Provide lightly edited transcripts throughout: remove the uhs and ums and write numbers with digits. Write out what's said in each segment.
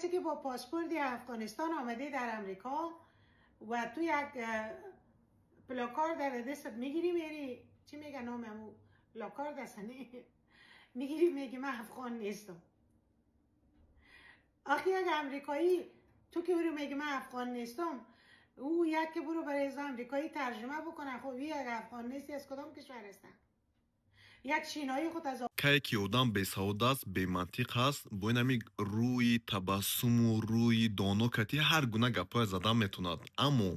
که با پاسپورت افغانستان آمده در امریکا و تو یک پلاکارد در دستت میگیری میری، چی میگه نام امو پلاکارد است، میگیری میگی من افغان نیستم. آخه یک امریکایی تو که برو میگی من افغان نیستم، او یک که برو برای از امریکایی ترجمه بکنه. خب یک افغان نیستی، از کدام کشور هستن؟ یک چینایی خود از Кае ки одам бесавод аст, бемантиқ ҳаст, бо ин ҳами рӯи табассуму рӯи доно кати ҳар гуна гапҳое задан метавонад, аммо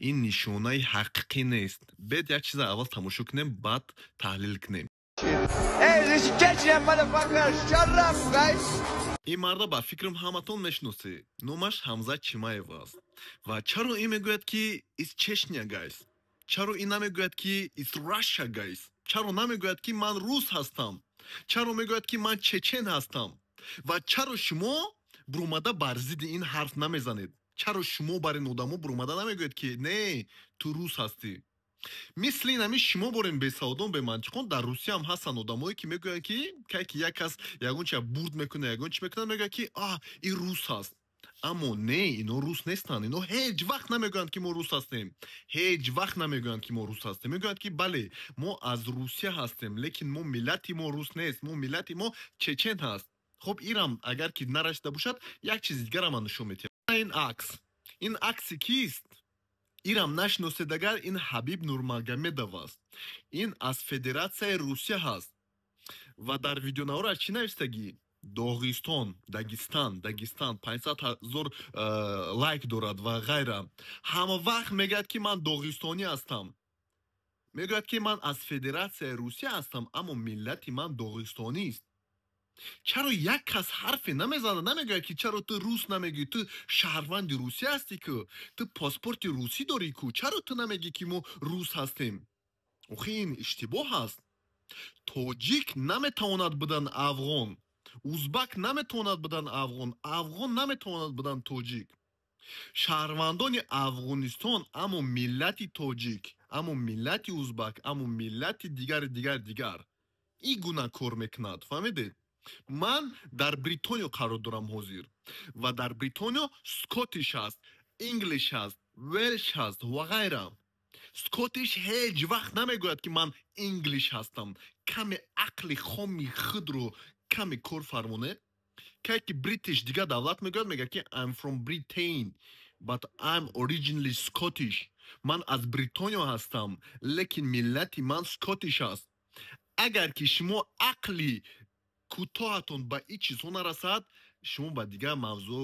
ин нишонаи ҳақиқӣ нест. Бед як чиза аввал тамошо кунем, баъд таҳлил кунем. Hey, this is Chechnya, motherfucker! Shut up, guys! Ин марда, ба фикрам, ҳаматон мешиносед. Номаш Ҳамза Чимаев аст. Ва чаро ин мегӯяд, ки "It's Chechnya, guys"? Чаро ин намегӯяд, ки "It's Russia, guys"? Чаро намегӯяд, ки ман рус ҳастам? Чаро мегӯяд, ки ман чечен ҳастам? Ва чаро шумо бурумада бар зидди ин ҳарф намезанед? Чаро шумо бар ин одамо бурумада намегӯед, ки не, ту рус ҳастӣ? Мисли ин ҳамин шумо борем бесаводон, бемантиқон. Дар Русияам ҳастанд одамое, ки мегӯянд, ки кай ки як кас ягон чия бурд мекунад, ягон чи мекунад, мегӯяд, ки а ин рус ҳаст. Аммо не, ино рус нестанд. Ино ҳеҷ вақт намегӯянд, ки мо рус ҳастем. Ҳеҷ вақт намегӯянд, ки мо рус ҳастем. Мегӯянд, ки бале, мо аз Русия ҳастем, лекин мо миллати мо рус нест, мо миллати мо чечен ҳаст. Хуб, ирам агар ки нарасида бошад, як чизи дигарам ман нишон медиҳам. Ин акс, ин акси кист? Ирам нашиносед агар, ин Ҳабиб Нурмагомедов аст. Ин аз Федератсияи Русия ҳаст. Ва дар видеонавораш чӣ навистагӣ? Доғистон, Дагистан, Дагистан. 500 ҳазор лайк дорад ва ғайра. Ҳама вақт мегӯяд, ки ман доғистонӣ ҳастам. Мегӯяд, ки ман аз Федератсияи Русия ҳастам, аммо миллати ман доғистонист. Чаро як кас ҳарфе намезанад, намегӯяд, ки чаро ту рус намегӯӣ? Ту шаҳрванди Русия ҳастӣ ку, ту паспорти русӣ дорӣ ку, чаро ту намегӣ, ки мо рус ҳастем? Охи ин иштибоҳ аст. Тоҷик наметавонад будан афғон, узбак наметавонад будан афғон, афғон наметавонад будан тоҷик. Шаҳрвандони Афғонистон, аммо миллати тоҷик, аммо миллати узбак, аммо миллати дигари дигар дигар ин гуна кор мекунад. Фаҳмидед? Ман дар Бритониё қарор дорам ҳозир ва дар Бритониё Scottish ҳаст, English ҳаст, Welsh ҳаст ва ғайра. Scottish ҳеҷ вақт намегӯяд, ки ман English ҳастам. Каме ақли хоми худро каме кор фармонед. Кае ки British, дигар давлат мегӯяд, мегӯяд, ки "I'm from Britain, but I'm originally Scottish". Ман аз Бритониё ҳастам, лекин миллати ман Scottish аст. Агар ки шумо ақли кӯтоҳатон ба ин чизҳо нарасад, шумо ба дигар мавзӯъ